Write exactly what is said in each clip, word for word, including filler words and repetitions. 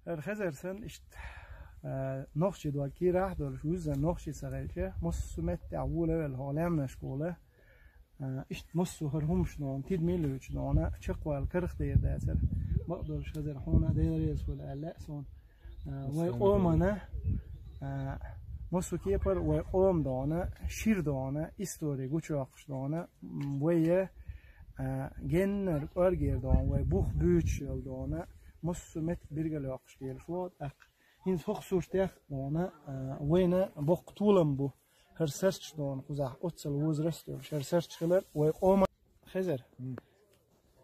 ХӀара хезар санна, иштта, а, нохчий дог кийрахь а долуш, вуьззина нохчий ца хилча, массо а меттехь вуьйла а велла хӀокху лаьмнашкахула, а, иштта массо а хӀара хӀумаш дона, тидамий а луьйчу дона, чекхвала карах дийр дацара. Бакъдолуш хезар хьуна, Дела реза хуьлда аьлла лаьа суна. А, вай къомана, а, массо а кепара вай къома дона, шира дона, истори гучуйоккхуш дона, м, вай, а, геннара кӀоргера дона, вай бух буьйцуш йолу дона, массо а меттиг билгалйоккхуш лелаш ву, тӀаккха хӀинца хӀокху суртех а дона, а, вайна боккха толам бу хӀара сурт дона кхузахь, оццул возраст йолуш хӀара сурт хилар вай къоман хезар. М.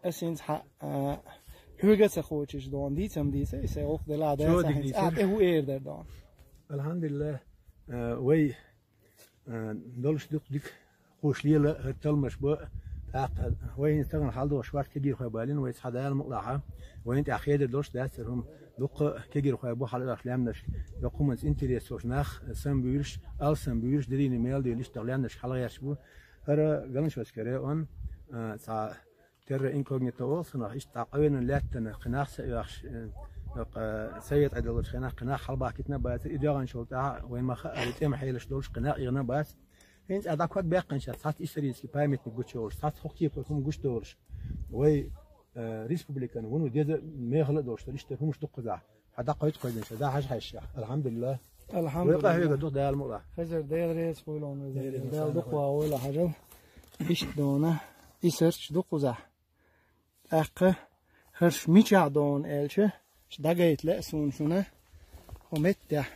Ас хӀинца хьан, а, хьоьга а ца кхочуш дона, дийцам дийца, и сайн гӀуллакх делахь а, дийца, хӀинца ахь тӀе хӀун эр дара дона? Алхьамдулиллах, а, вай А, долуш дукха дика кхуш лела хӀара талмаш бу, тӀаккха вай хӀинца тахана хьалдогӀуш вац кегийрхой балийна, вай цхьа Дала мукъалахь, вайна тӀехь хедар долуш дац хӀара хӀума, дуккха кегийрхой бу хьалаоьхуш лаьмнашка, йоккха хӀуманца интерес йолуш нах, самабуьйлуш, алсамбуьйлуш, дерриг мел дуьйлуш, тахана лаьмнашка хьалагӀерташ бу. ХӀара Галанчевская район, а, цхьа терра инкогнито олу санна, иштта дӀа къевнан лаьттана кхин нах са оьхуш, э, йоккха, э, совет Ӏедал долчу хенахь кхин нах хьалабахкийтина бацара, и доьгӀанчул тӀаьхьа вайн ма хаара тӀеман хьелаш долуш кхин нах ийгӀина бац. ХӀинца а дӀа ког баьккхинчаьрца цхьацца исторический памятник гучуйолуш, цхьацца хӀокху кепара хӀума гучудолуш, вай, э, республикан вуно деза мехала а долуш дара, иштта хӀумаш ду кхузахь. Хьан дӀакхойтта кхойдина ша, да хьажа хьаьжча. Алхьамдулиллах. Алхьамдулиллах. Вай къахьоьгу дух Дала мукъалахь. Хезар, Дела реза хуьлда хьуна, везар. Дела дукха вахавойла хьажал. Иштта дона, и сурт ду кхузахь. ТӀаккха хӀорш мичахь дона аьлча, ша дӀагайта лаьа суна шуна, хӀокху меттехь.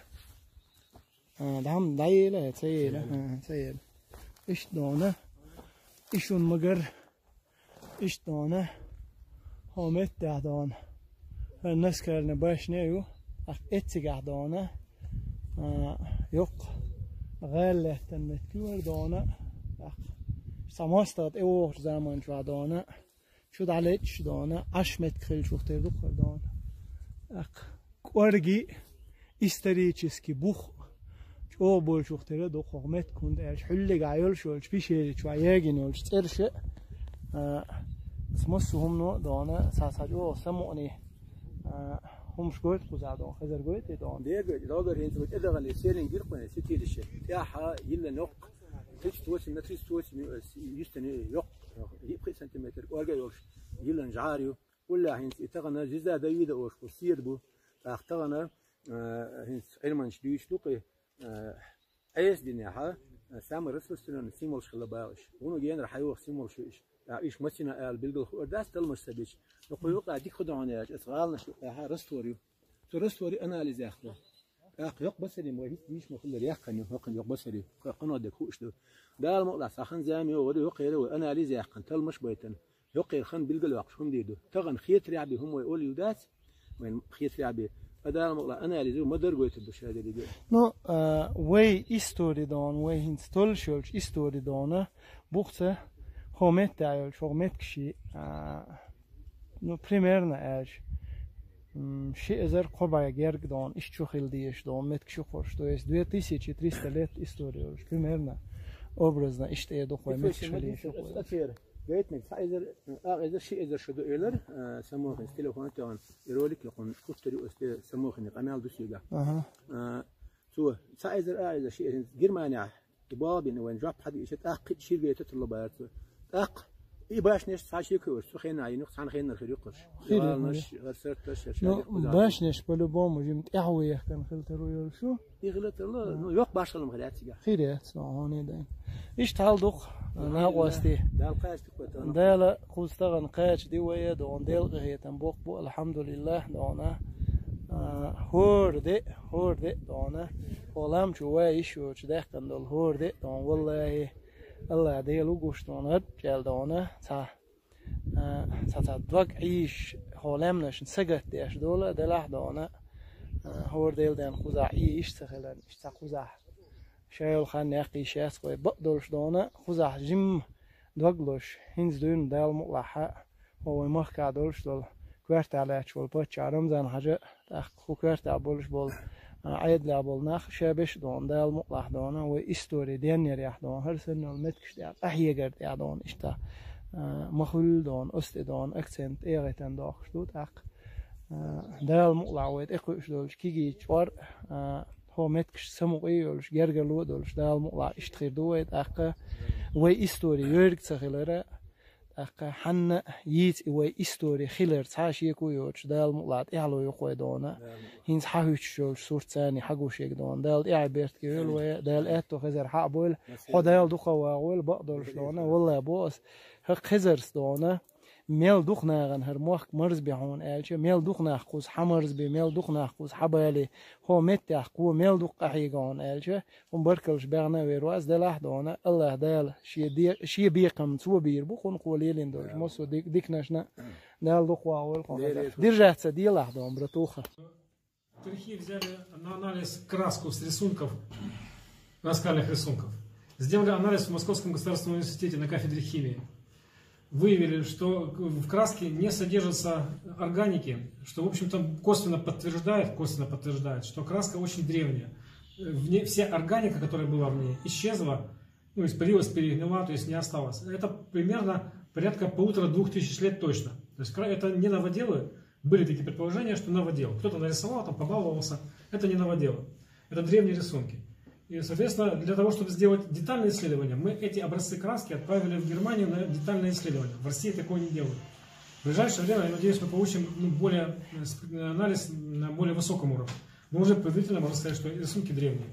А, дӀа-м дӀаела, ца ела, а, ца ела. Иштта дона, и шуна магар, иштта дона, хӀокху меттехь дона. ХӀара Наскарна башня а ю, ахь эццигахь дона, а, йоккха гӀала лаьттан меттиг ю хӀара дона, ахь цхьа мостагӀа тӀевогӀучу заманчохь дона, чу дӀалечча дона, Ӏаш меттиг хиллачух тера ду хӀара дона. ТӀаккха кӀорги, исторически бух чӀогӀа болчух тера ду хӀокху меттиг, хӀунда аьлча хьуьллигахь йолуш йолчу пещери чохь ягийна йолчу цӀерша, а, массо а хӀумано а дона, цхьа-цхьа чӀогӀа самукъане, а, хӀумаш гойту кхузахь дона, хезар гойту и дона. Дерг, догар хӀинца вай тӀедагӀане селин гира кхуьнан ситилиша. ТӀаьхьа йиллина йоккха, тридцать восемь на тридцать восемь ю-, юьстана йоккха, йиъ-пхиъ сантиметр кӀорга а йолуш, йиллина жӀара ю. Уллехь хӀинца и тахана Звезда Давида олуш кху седа бу. ТӀаккха тахана, а, хӀинца Ӏилманча дуьйцуш ду кхин, а, Ӏеса динехь, а, самый распространённый символаш хилла боху уьш. Вуно генара хьайогӀу символаш ю уьш. ТӀаккха уьш маца йина ала билгал хуур дац талмаш ца бича. Но кху юкъа дика хӀун ду хьуна аьлча, аса гӀаланаш юкъахь раствор ю. Цу растворе анализ яьккхина. ТӀаккха йоккха басаре вай хӀинца дийша ма хиллара яьккхина ю, хӀокхуьнан йоккха басаре. Кху-, кхунах дерг хууш ду. Дала мукъалахь, цхьа хан-зама йогӀур ю, хӀокху хӀара вай анализ яьккхина, талмаш байтина. ЙоккхагӀа хан билгалйоккхуш хӀума дийр ду. Тахана хетарехь бен хӀума вай олийла дац, вайн хетарехь бен. Ткъа Дала мукъалахь анализ ю, ма-дарра гойтур ду ша дерриге. Ну, а, вай истори дона, вай хӀинца толлуш йолчу истори дона, бухца хӀокху меттехь йолчу, хӀокху меттигаши, а, ну, примерно аьлча, м, ши эзар кхо бӀе герга дона, иштта чу хила дезаш дона меттигаш ю хӀорш. То есть две тысячи триста лет истори йолуш, примерно, образно, иштта э ду хӀокху меттигаш хила езаш ю хӀорш. Гайтинарг цхьа эзар, а, эзар, ши эзар шу ду элира, а, Самохинца телефон тӀехь и ролик юкъахь гуттар ю аса те Самохина къамел ду соьга. Аха. А, цо цхьа эзар, а, эзар, ши эзар Германехь и бала бина вайн жоп хьадиъча, тӀаккха кхин ширгайта тулла бара цо. ТӀаккха и башнеш цхьа шеко йолуш, цу хенахь йина юкъа, цхьана хенара хир юкъарш. Хир ю, хиларнаш, хир ю. ХӀара сурташ, хӀара Ну, шадерг кхузахь. Башнеш по-любому жима тӀаьхьа вехкана хила тарло йолуш ю. И хила тарло, ну, йоккха башхалла ма хир яц цигахь. Хир яц, ну, хьуна дан. Иштта хьал ду-кх, накъостий. Дала кхача тӀе кхойтталла. Дала кхуза тахана кхача ди вай а дона, Делан къинхетам боккха бу, алхьамдулиллах, дона. А, хӀора де, хӀора де, дона. Хьо лам чу вай йиш йоцуш даьккхина долу хӀора де, дона. Валлахи, Аллах Дела ву гуш, дона, гӀад чӀел, дона. Цхьа, а, цхьа, цхьа дог Ӏийш, хьо лаьмнашна сагатдеш дола, делахь, дона. А, хӀора Дела ден кхузахь Ӏийш ца хилан, иштта цхьа кхузахь. Ша йолу хан яккхийша яц вай бакъдолуш, дона, кхузахь жимма дог луш, хӀинца дуьйна Дала мукъалахь, хӀо вайн махкахь долуш долу, коьртехь лаьтташ волу паччахь Рамзан-Хьаьжа, тӀаккха кху коьртехь болуш болу, а, Ӏедалехь болу нах, ша берш, дона, Дала мукъалахь, дона, вай истори денъярехь, дона, хӀара санна йолу меттигаш тӀехь, къахьегар тӀехь, дона, иштта, а, ма хуьллу, дона, оцу тӀе, дона, акцент тӀегӀийтина дохуш ду, тӀаккха, А, Дала мукъалахь вай тӀекхуьуш долчу кегийчу чкъор, а, хӀо меттигаш самукъа а йолуш, гергарло а долуш, Дала мукъалахь иштта хир ду вай, тӀаккха вай истори йоьриг ца хилара, тӀаккха хьанна а йийца и вай истори хилар цхьа а шеко а йоцуш, Дала мукъалахь тӀаьхьало йо-кх вай дона. ХӀинца хьахӀуьттуш йолчу сурт царний хьагуш ерг дона. Дала тӀаьхье бертиг йойла вай, Дала аьтто хезар хьа а бойла, хьо Дала дукха вагӀойла, бакъдолуш дона, валла бо ас, хӀокху хезарца дона. Мел дукха нахана хӀара мохк марзбе хьуна аьлча, мел дукха нах кхуза хьан марзбе, мел дукха нах кхуза хьан бале, хӀо меттехь кхо мел дукха къахьега хьуна аьлча, хӀун баркаллаш баьхна а вер вац, делахь а дона, Аллах Дала шен де-, шен бекхам цо бийр бу, хӀун кхо лелийна долуш, массо а дик-, диканашна Дала дукха вагӀойла хьо. Держаться делахь дона, братуха. Трехи взяли на анализ краску с рисунков, наскальных рисунков. Сделали анализ в Московском государственном университете на кафедре химии. Выявили, что в краске не содержится органики, что, в общем-то, косвенно подтверждает, косвенно подтверждает, что краска очень древняя. В ней, вся органика, которая была в ней, исчезла, ну, испарилась, перегнила, то есть не осталось. Это примерно порядка полутора-двух тысяч лет точно. То есть кра- это не новоделы, были такие предположения, что новодел. Кто-то нарисовал, там побаловался. Это не новоделы. Это древние рисунки. И, соответственно, для того, чтобы сделать детальное исследование, мы эти образцы краски отправили в Германию на детальное исследование. В России такое не делают. В ближайшее время, я надеюсь, мы получим, ну, более, э, сп- анализ на более высоком уровне. Но уже предварительно можно сказать, что рисунки древние.